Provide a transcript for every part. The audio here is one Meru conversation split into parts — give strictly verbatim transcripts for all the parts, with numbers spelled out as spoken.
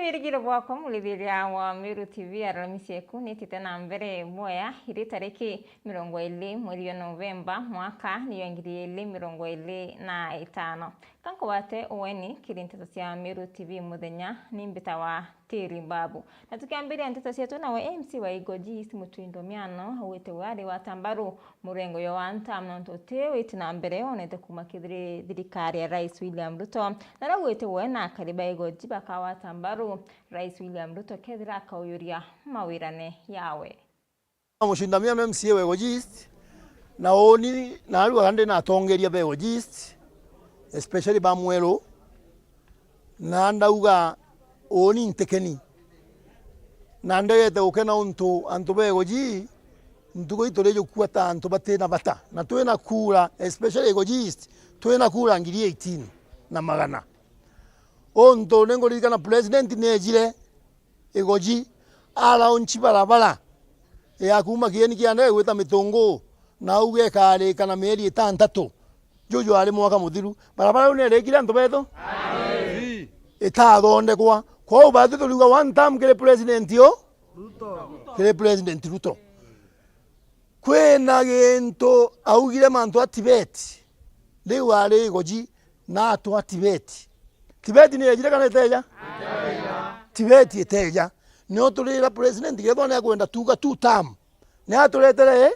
Kirigiro bwakwa, murithiria wa Meru T V, ararami cieku nitite na mbere bwaya, iri tariki mirongo iri mweri wa Novemba, mwaka niyo ngiri iri mirongo iri na itano. Ka nkugwate ueni kiri nteto cia Meru T V muthenya, ni mbitawa Tiri Babu. Na tukiambiria nteto cietu, nawe M C wa Igoji East Mutwindo Miano augite we ari gwata mbaru murengo jwa one term nontu uti witi na mbere onete kuuma kithiri thirikari ya Rais William Ruto, na riu augite we na akari ba Igoji bakagwata mbaru Rais William Ruto kethira akauyuria mawirane yawe. Mucindamia M C A wa Igoji East, na uni narugaga ndi na atongeria ba Igoji East, especially ba Mweru, na ndauga uni ntikeni. Na ndegete gukena untu antu ba Igoji, ntuku ii turi jukua ta antu batina bata. Na twina kura, especially Igoji East, twina kura ngiri eighteen na magana. Untu ninguririkana president neejire Igoji, alaunchi barabara ya kuuma Kieni kia Ndege gwita Mitunguu, na auga ikaarika na mieri itantatu. Juju ari mwaka muthiru. Barabara iu niirikire antu betu? Itathondekwa. Kwou batwi turiuga one term kiri president u? Kiri president Ruto. Kwina gintu augire mantu a Tibet. Riu ari Igoji na atwa Tibet. Tibet ni ejire kana iteja? Tibet iteja. Nio turira president kethwa ni akwenda tuga two term. Ni aturetere i?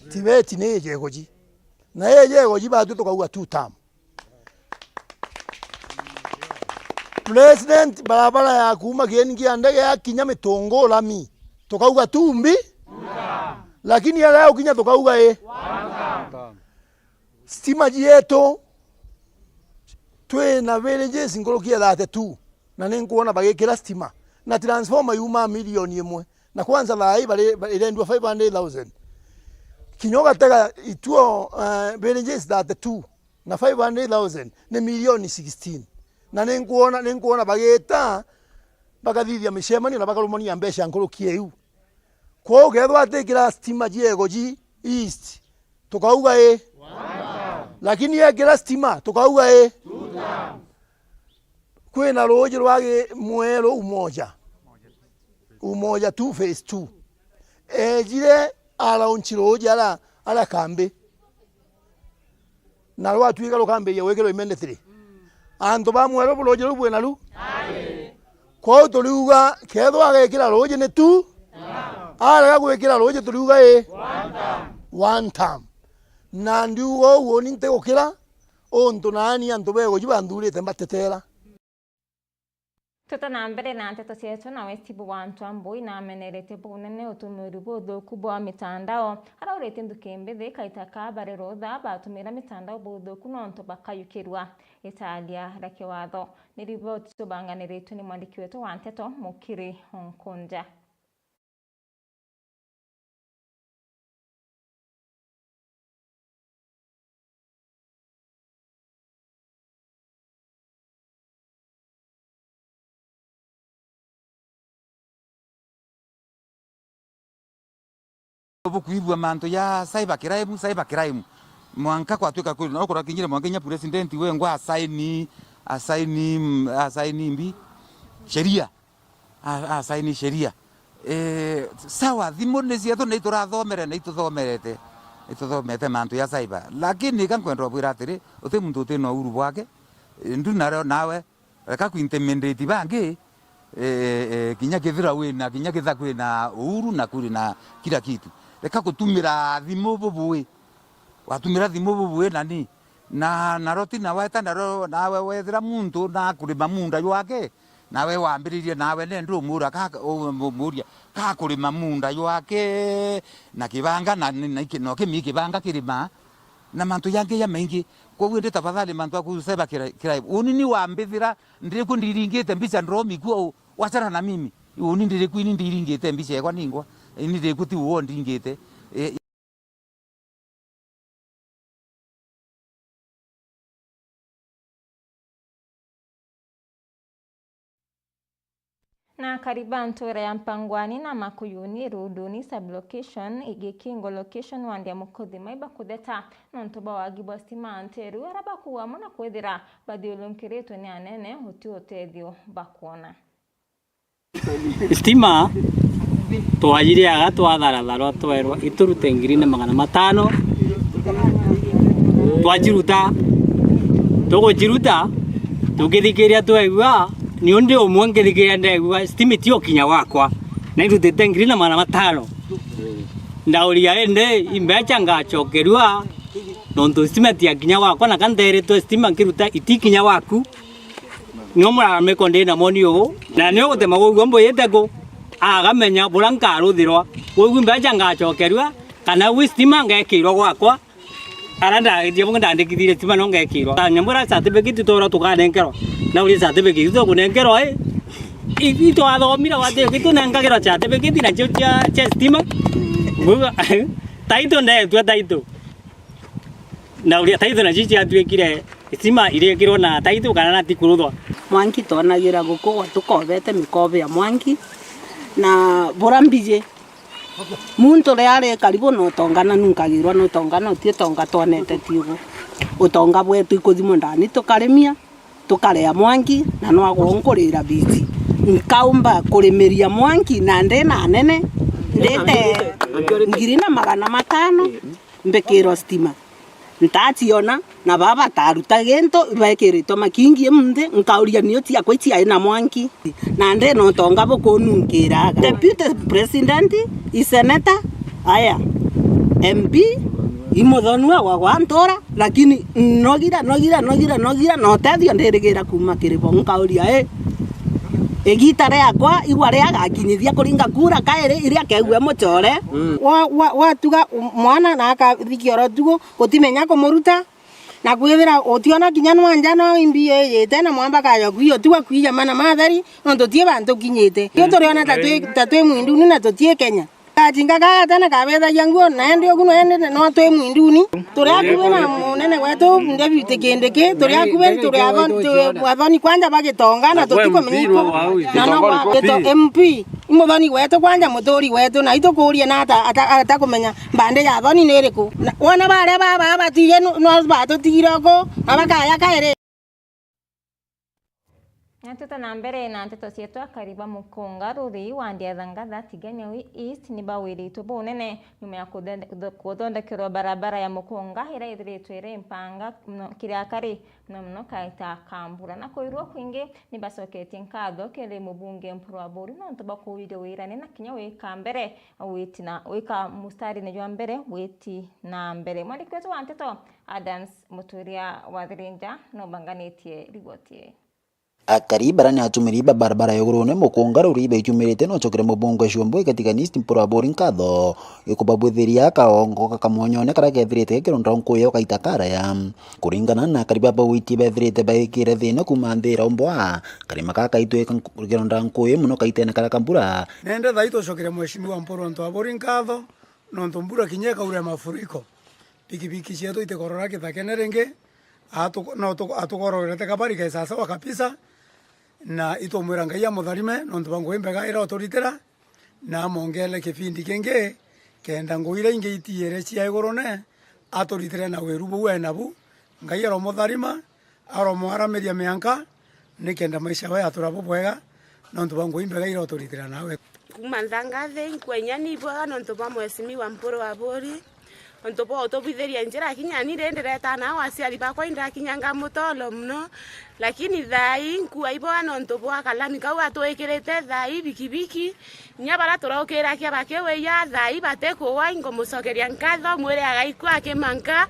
Tibet ni ije Igoji. Na ije Igoji batwi tukauga two term. President, barabara ya kuuma Kieni kia Ndege ya kinya Mitunguu lami, tukauga tumbi. Lakini aria ukinya tukauga i? Stima cietu, twina villages nkuruki ya thirty-two, na ninkwona bagikira stima, na transformer yuma milioni imwe, na kwanza thaa ii bari, ba-, irendua five hundred thousand. Kinya ugatega ituo, eh, villages thirty-two, na five hundred thousand ni milioni sixteen. Na ninkwona, ninkwona bagita, bakathithia micemanio na bakarumania mbeca nkuruki ya iu. Kwou kethwa atikira stima cia Igoji East, tukauga i? Lakini ekira stima, tukauga i? Kwina ruuji rwa gi-, Mweru Umoja. Umoja two phase two. Ejire alaunchi ruuji ara, ara kambi. Na rwatwika rukambiria gwikirwa immediately. Antu ba Mweru ruuji ruu bwina ru? Kwou turiuga, kethwa agekira ruuji ni tu, arega gwikira ruuji turiuga i? One term. Na ndiuga uu uni ntigukira, untu naani antu ba Igoji banthurite mbatetera. Tuta na mbere na nteto cietu, nawe Steve wa Ntwambui namenerete bunene utumiri buthuku bwa mitandao. Araurite nthuki mbithi kaita ka bari rutha batumira mitandao buthuku nontu bakayukirua italia ria kiwatho. Ni riboti tubanganiritwe ni mwandiki wetu wa nteto, Mukiri Onkunja. Bukwigua mantu ja cyber crime, cyber crime. Mwanka kwatwika kwiri na ukura kinyire mwanka kinya president wengwa asaini, asaini, mm, asaini mbi sheria. A-, asaini sheria. Eh, sawa, thimu ni cietu ni iturathomere, ni ituthomerete. Ituthomete mantu ya cyber. Lakini ka nkwenda ubwira atiri, uti muntu uti na uhuru bwake. Eh, ndu nario nawe, reka kuintimidate bangi, eh, eh, kinya kethira wina, kinya ketha kwina uhuru na kuri na kila kitu. Reka kutumira thimu bubui. Watumira thimu bubui nani? Na, naro ti na weta, naro nawe wethira muntu nakurima munda jwake, nawe wambiririe nawe nende umura ka, umuria, kakurima munda jwake na kibanga na, na, na iki-, no kimi kibanga kirima na mantu jangi ja maingi. Koguo ndi tafadhali mantu aku cyber crime. Uni ni wambithira, ndiriku ndiringite mbica ndromi kuo, wachana na mimi. Uni ndiriku ini ndiringite mbica ekwa ningwa. Ini ndiriku ti uo ndingite. E, Na akari ba ntura ya Mpangwani na Makuyuni Ruduni sub-location, Igikingo location ward ya Mukuthima ibakutheta nontu bwa wagi bwa stima nteru, ara bakuuga amwe na kwithira bathiurunkiritwe ni anene uti utethio bakwona. Stima twajiriaga, twatharatharwa, twerwa iturute ngiri na magana matano. Twaciruta, tuguciruta, tukithikiria twegua, ni undi umwe nkithikiria ndegua stima itiokinya gwakwa, na irutite ngiri na magana matano. Ndauria, indi imbecha ngacokerua, nontu stima tiakinya gwakwa, na ka nderitwe stima nkiruta itikinya gwaku. Nio muraramiko ndi namo ni uu, na nio gutema gugua mbuyite ku, agamenya buria nkaruthirwa. Gugua mbecha ngacokerua, kana gwi stima ngekirwa gwakwa, ara ndagitie bungi ndandikithirie stima no ngekirwa. Kanya mbura certificate tora tukanenkerwa, na uri certificate tukunenkerwa i, i, itwathomire wati kitu nengagirwa certificate nacio cia, cia stima. Nguga, title ndetue title. Ndauria, title nacio ciatuikire, stima irikirwe na title kana na tikuruthwa? Mwanki twonagira gukugwa tukobete mikobe ya mwanki, na bura mbiji. Muntu uria ari karibu na utonga, na nunkagirwa ni utonga, na uti utonga twonete tiugu. Utonga bwetu ikuthimwa ndani tukarimia, tukarea mwanki, na nwagwa unkurira biti. Nkaumba kurimiria mwanki na ndi na nene, ndite ngiri na magana matano, mbikirwa stima. Ntaciona, na baba bataruta gintu, bekiritwe makingi munthi, nkauria niu ciakwa iciai na mwanki. Na ndi na utonga bukununkiraga. Deputy President, i senator, aya, M P, i muthoni wa gwa gwa ntura, lakini nogira, nogira, nogira, nogira, na utethio ndirigira kuuma kiri bo. Nkauria, i, igita riakwa, igwa ria agakinyithia kuringa kura kairi, iria akegua mucore. Wa, wa, watuga mwana na akathikia oro tugo, utimenya kumuruta, na kwithira utiona kinya nwanja no imbi iyite na mwamba kaja kwio, tigwa kwija mana matheri, nontu tie bantu kinyite. Tio turiona ta twi, ta twi mwinduni na tutie Kenya. Kachinga kaya tene kabethagia nguo, na endi ugu no endi no twi mwinduni. Turi akui na munene wetu David Kindiki, turi akui, turi athoni, turi athoni kwanja bagitonga na tutikumenya iku. Na no kwa M P, i muthoni wetu kwanja, muturi wetu, na itukurie na ata, ata, atakumenya mbandi ya athoni ni iriku. Na wona baria baba batije no batutigire uku, na bakaya kairi. Na tuta na mbere na nteto cietu, akari ba Mukunga ruri wa Ndiathangatha Tigania East ni bawiritwe bunene nyuma ya kuthonde-, kuthondekerwa barabara ya Mukunga iria ithiritwe iri mpanga mono kiri akari, mono mono kaita ka mbura. Na kwirua kwingi ni bacoketie nkatho kiri mubunge Mpuru Aburi nontu bwa kuurirwe wirane na kinya wika mbere witi na, wika mustarine jwa mbere witi na mbere. Mwandiki wetu wa nteto Adams Muturia wa Thirinja no banganitie riboti ii. Akari bara ni atumiri ba barabara ya igurune Mukunga ruri baichumirite no chokere mubunge Shombo ikatigania East Mpuru Aburi nkatho gikubabwithiria kaongo ka kamonyone karia kethirite gakironda nkuyu o kaita karaya. Kuringana na akari baba witi bethirite baikire thina kuuma nthira umbwa karima kaka itwika nku-, kironda nkuyu mono kaitene karia ka mbura. Nende thaai tucokere Mheshimiwa Mpuru Aburi nkatho, nontu mbura kinya ikaura ya mafuriko, pikipiki cietu itikorora kithakene ringi, atu-, no tu-, atukororete kabari ke sawasawa kabisa, na itumwira Ngai amutharime nontu bwa ngugi mbega iria uturitira, na amongele kibindi kingi, kenda ngugi iria ingi itiire cia igurune, aturitire na wiru buu enabu. Ngai aromutharima, aromwaramiria mianka, nikenda maisha we atura bubwega, nontu bwa ngugi mbega iria uturitira nawe. Kuuma Nthangathi, nkua inya ni ibwega nontu bwa Mheshimiwa Mpuru Aburi, nontu bwa utubithiria njira kinya ni ri ndireta nao aciari bakwa indakinyanga mutolo mono, lakini thaai nkua ibwega nontu bwa kalami kau atwikirite thaai bikibiki, inya bara turaukiragia bakiwia thaai batikugwa, inkumucokeria nkatho mwiri agaikua akimanka,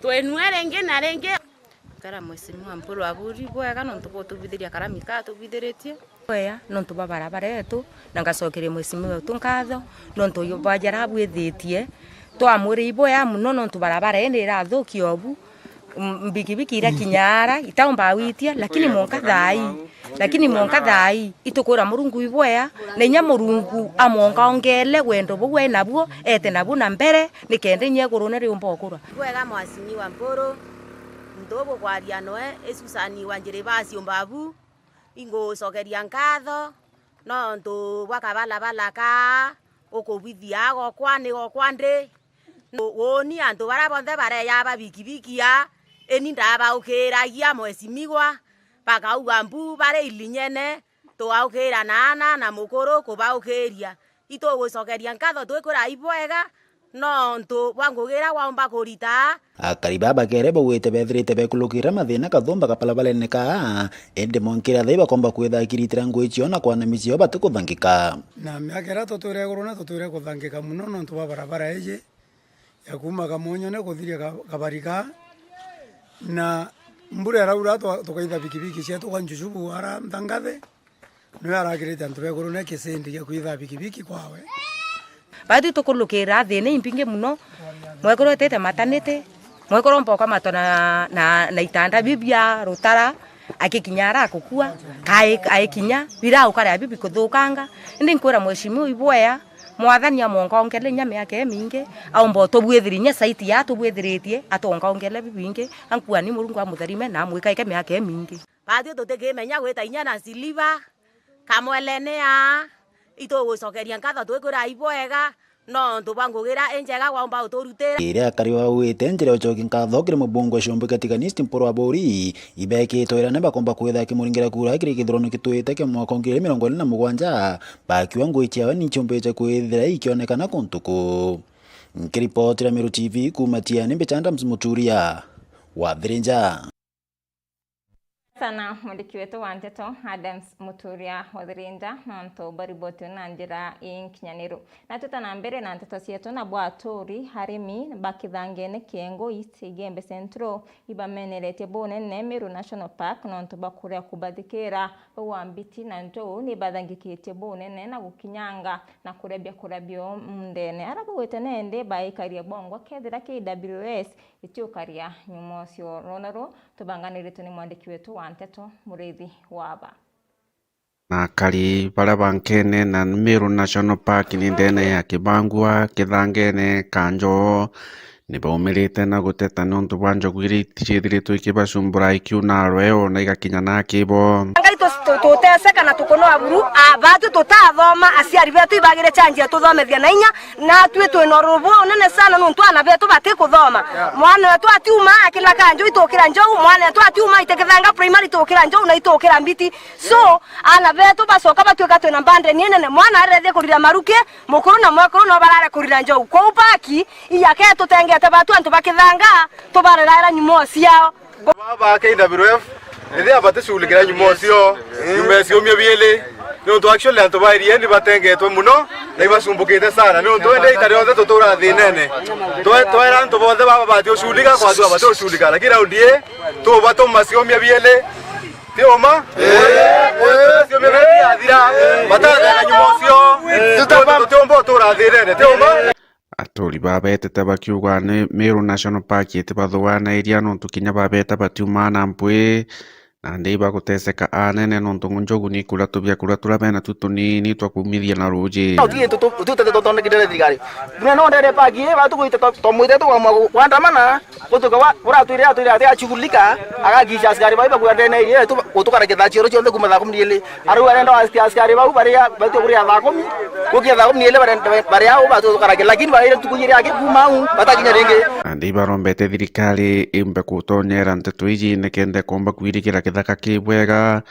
twenue ringi na ringi. Nkara Mheshimiwa Mpuru Aburi bwega nontu bwa utubithiria karami ka atubithiritie. Bwea nontu bwa barabara yetu, na ngacokeria Mheshimiwa wetu nkatho nontu bwa jara abwithitie. Twamwiri ibwea mono nontu barabara indi irathukia obu. M-, mbikibiki iria kinya ara, itaumba gwitia, lakini mwanka thaai, lakini mwanka thaai, itukwira Murungu ibwea, na inya Murungu amwongaongele wendo buu enabuo, ete nabuo na mbere, nikenda inya igurune riumba ukura. Bwega Mheshimiwa Mpuru, ntu bukwaria noe, i Susan wa Njiribasi Umbabu, ingucokeria nkatho, nontu bwa kabalabala kaa ukubithia gokwa ni gokwa ndi. Uuni antu baria bonthe bareja ba bikibiki aa, ini ndabaukiragia Mheshimiwa, bakauga mbu bari ilinyene, tugaukira na ana na mukuru kubaukiria. Itugwicokeria nkatho twikwira ibwega nontu bwa ngugi iria waumba kurita. Akari baa bakere baugite bethirite bekulukira mathina kathumba kapalabalene kaa, indi mwankira thaa ibakomba kwitha akiritira ngui ciao na kwanamia ciao batikuthangika. Na miaka iria tutwire iguru na tutwire kuthangika muno nontu bwa barabara iji ya kuuma Kamonyone kuthiria Ka-, Kabarika, na mbura iraura twa-, tukaitha bikibiki cietu kwa Njucubu ara Nthangathe. Niwe arakirite antu beguru na kisendi gia kwitha bikibiki kwawe. Baatwi tukulukira thina imbingi muno. Mwekuru etite mataniti, mwekuru mpoka matwa na, na, na itanda bibia rutara, akikinya ara akukua, kai-, aikinya, bira ukare bibi kuthukanga. Indi nkwira mheshimiwa ibwea, mwathani amwongongele inya miaka imingi, aumba utubwithiria inya saiti ya atubwithiritie, atwongongele bibingi, ankuani Murungu amutherime na amwikaike miaka imingi. Baatwi tutikimenya gwita inya na siliva, kamwelene aa, itugwicokeria nkatho twikwira ibwega, nontu bwa ngugi iria injega waumba uturutira. Iria akari baugite njira ya ucokia nkatho kiri mubunge wa Ciumbi Katiganist Mpuru Aburi, ibekitwe iria ni bakomba kwitha kimuringira kura kiri kithurano kitwite kia mwaka wa ngiri igiri mirongo iri na mugwanja, bakiuga ngui ciao ni ciumbite kwithira ikionekana kuntu kuu. Nkiripotira Meru T V kuuma Tiani, mbicha Adams Muturia wa Thirinja. Sana mwandiki wetu wa nteto Adams Muturia wa Thirinja nontu bwa riboti na njira inkinyaniru. Na twita na mbere na nteto cietu, na bwa aturi arimi ba Kithangene Kiengo East Igembe Central ibameneretie bunene Meru National Park nontu bwa kuria kubathikira bau wa mbiti na njou ni bathangikitie bunene na gukinyanga na kuria biakuria bio mundene. Ara baugite nende baikarie bongwa kethira K W S itiukaria nyuma ucio. Rwona ru tubanganiritwe ni mwandiki wetu wa nteto Murithi Waba. Na akari baria bankene na Meru National Park ni ndene ya Kibangua, Kithangene, Kanjo, ni baumirite na guteta niuntu bwa njogu iria ciithiritwe ikibacumbura ikiuna rweo na igakinya na kibo. Ngai tu-, tu-, tuteseka na tukunoa buru, a, baatwi tutathoma, aciari betu ibagire chanji ya tuthomethia na inya, natwi twina ururu bunene sana nontu ana betu batikuthoma. Mwana wetu atiuma akina Kanjo itukira njou, mwana wetu atiuma itikithanga primary itukira njou na itukira mbiti. So, ana betu bacoka batuika twina mbandeni inene, mwana arethie kurira maruki, mukuru na mwekuru no barare kurira njou. Kwou paki, iyake tutengete batu antu bakithanga, tubareraera nyumo ciao. Baba K W F, ithia batishughulikira nyumo cio, nyumo ciumia biili. Niuntu actually antu ba area ni batengetwe muno, na ibacumbukite sana. Niuntu indi ita rionthe tutura thinene. Twe-, twera antu bonthe baba bati ucurika, kwathua bati ucurika. Lakini raundi ii, tubatuma ciumia biili. Ti uma? Ii. Ciumia biili biathira, batatheka nyumo cio. Ii. Niuntu tutiumba utura thinene. Ti uma? Aturi babetete bakiuga ni Meru National Park itibathuganairia nontu kinya babeta batiumaa na mpwi, na ndi baguteseka anene nontu njogu ni kuria tubia kuria turia bena tu tunini twa kumithia na ruuji. Uti tu-, tu-, uti utete tutonekire thirikari. Buna no ndere park ii, batu gwite to-, tomwite tu kwamwa gu-, kwandamana, gutuka wa, buratwire atwire ati achugulika, agakicha askari bai bakuya ndene ii, tu-, gutukara kithaa chioro chionthe kuma thaa kumi na ili. Arau arenda askari, askari bau baria baitwe kuria thaa kumi, gukia thaa kumi na ile bare-, bare au batukarage, lakini bare ntuku iri aki kuma au batakinya ringi. Nandi ibarombete thirikari imbe kutonyera nteto iji nikenda komba kwirigira kithaka ki bwega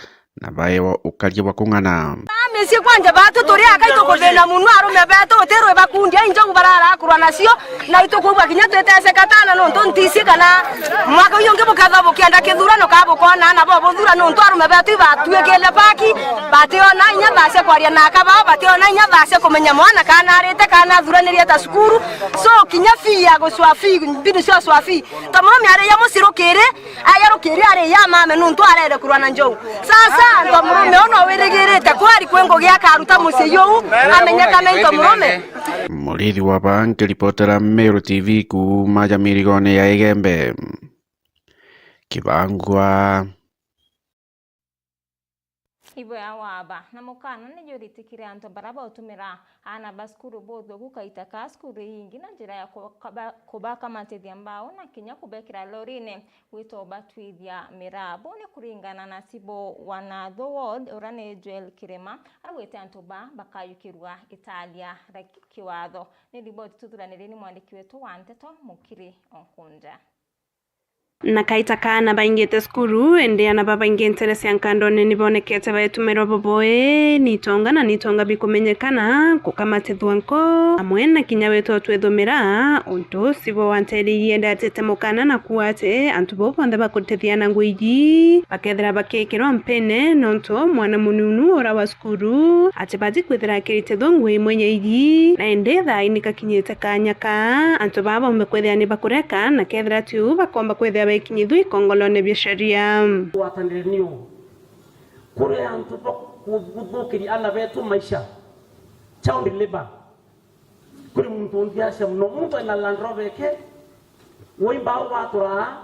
na baewa ukaria bwa kung'ana. Micii kwanja batu turi akai tukuthina muno, arume betu utirwe bakundia injogu barara kurwa nacio. Na itukwigua kinya twiteseka tana nontu ntisi kana mwaka uyu ungi bukethwa bukienda kithurano ka bukona nabo buthura nontu arume betu ibatuikire paki, bationa inya thaa cia kwaria na aka bao, bationa inya thaa cia kumenya mwana kana arite kana athuranirie ta cukuru. So kinya fee ya gucua fee, mbinu cia gucua fee, ta murume ari ya mucirukiri, aya rukiri ari ya mame nontu arere kurwa na njou. Sasa nto murume uno wirigirite kwari kwi ngugi akaruta mucii uu, amenyekane nto murume. Murithi wa Baa nkiripotera Meru T V kuuma ja mirigone ya Igembe. Kibangua. Ibo ya waba na mukana ni juritikire antu bara bautumira aana ba cukuru buthuku kaita ka cukuru iingi na njira ya kuba-, kubakamatithia mbao na kinya kubekira lorine gwita ubatwithia miraa. Buu ni kuringana na cibo wa Nathu Ward, uria ni Joel Kirima, augite antu ba bakayukirua italia ria ki-, kiwatho. Ni riboti tuthuranire ni mwandiki wetu wa nteto, Mukiri Onkunja. Na kaita ka aana baingite cukuru, indi aana babaingi ntere cia nkandone ni bonekete baetumirwa boboe ni itonga na ni itonga bikumenyekana gukamatithua nko, amwe na kinya witwa twithumira. Untu ucio bo wantereirie ndatite mukana na kuuga ati antu bau bonthe bakutithia na ngui iji bakethira bakikirwa mpine, nontu mwana mununu ura wa cukuru atibati kwithira akiritithua ngui imwe ya iji, na indi thaa ii ni gakinyite kanya ka antu baa baumbe kwithira ni bakureka, na kethira ti uu bakomba kwithira baikinyithua ikongolone bia sheria. Ngwatanire niu kuri antu ba ku-, kuthukiria ana betu maisha, child labor. Kuri muntu unthi acia muno, muntu ena Land Rover eke, wimba ugwaturaa,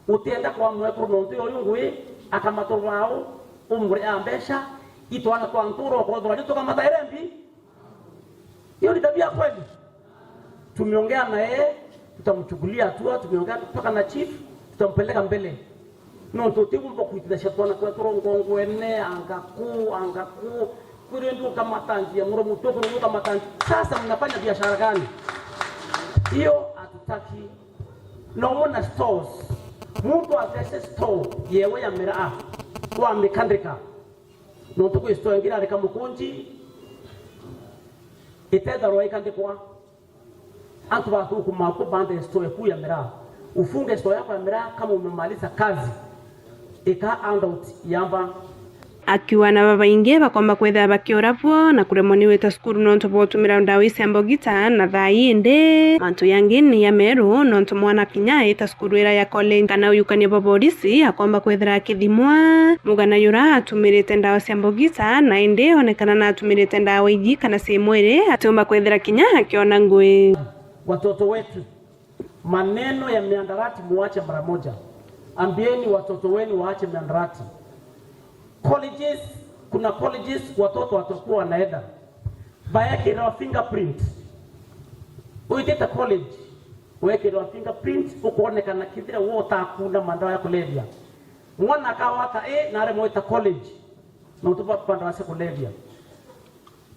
utienda kwa mwekuru nontu uyu ngui, akamaturwa au, umuria mbeca, itwana twa ntura ukothura ni tukamata irembi. Hiyo ni tabia kweli? Tumeongea na yeye, tutamchukulia hatua, tumeongea mpaka na chief, tutampeleka mbele. Nontu utiumba kwitithacia twana kwetu rongongwene, anga ku, anga ku. Kwiri ndu ukamatanjia, muro mutuku ndu ukamatanjia. Sasa mnafanya biashara gani? Hiyo hatutaki. Na uona stores. Muntu athece store yewe ya miraa, wamikandika. Nontu kwi store ingi irarika mukunji, itetharwa ikandikwa. Antu bathukuma ku bande store yaku ya miraa. Ufunge store yako ya miraa kama umemaliza kazi. Ika handout yamba. Akiuga na babaingi bakomba kwithira bakiura bwo na kuremwa ni gwita cukuru nontu bwa utumira ndawa cia mbogita na thaa ii indi mantu yangi ni ya meru nontu mwana kinya aita cukuru ira ya college kana uyukania bwa borisi akomba kwithira akithimwa. Mugana yura atumirite ndawa cia mbogita na indi onekana na atumirite ndawa iji kana cia mwiri atiumba kwithira kinya akiona ngui. Watoto wetu, maneno ya miandarati muache mara moja. Ambieni watoto wenu waache miandarati. Colleges, kuna colleges watoto watakuwa wanaenda. Baekirwa fingerprint. Uitite college, wekirwa fingerprint, ukoonekana kithira wo utakuna mandawa ya kulevya. Mwana akawata A na aremwa gwita college. Nontu bwa mandawa cia kulevya.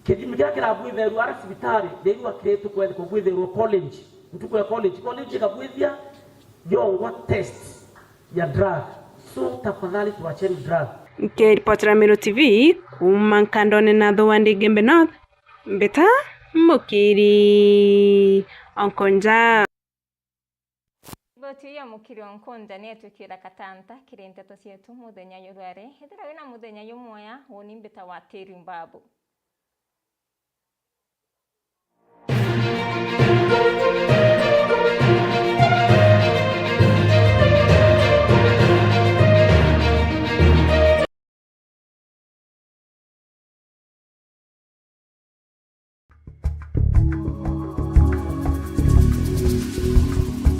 Kithimi kiria kirabwitherua ara cibitari, riu akiritu kwethikwa bwitherua college. Ntuku ya college, college ikabwithia, yongwa test ya drug. So, tafadhali tuacheni drug. Nkiripotera Meru T V kuuma Nkandone na Thua ndi Igembe North, mbita Mukiri Onkonja. Riboti iu ya Mukiri Onkonja ni yetwikira katanta kiri nteto cietu muthenya jurware. Ethira wina muthenya jumwea, uuni mbita wa Teri Mbabu.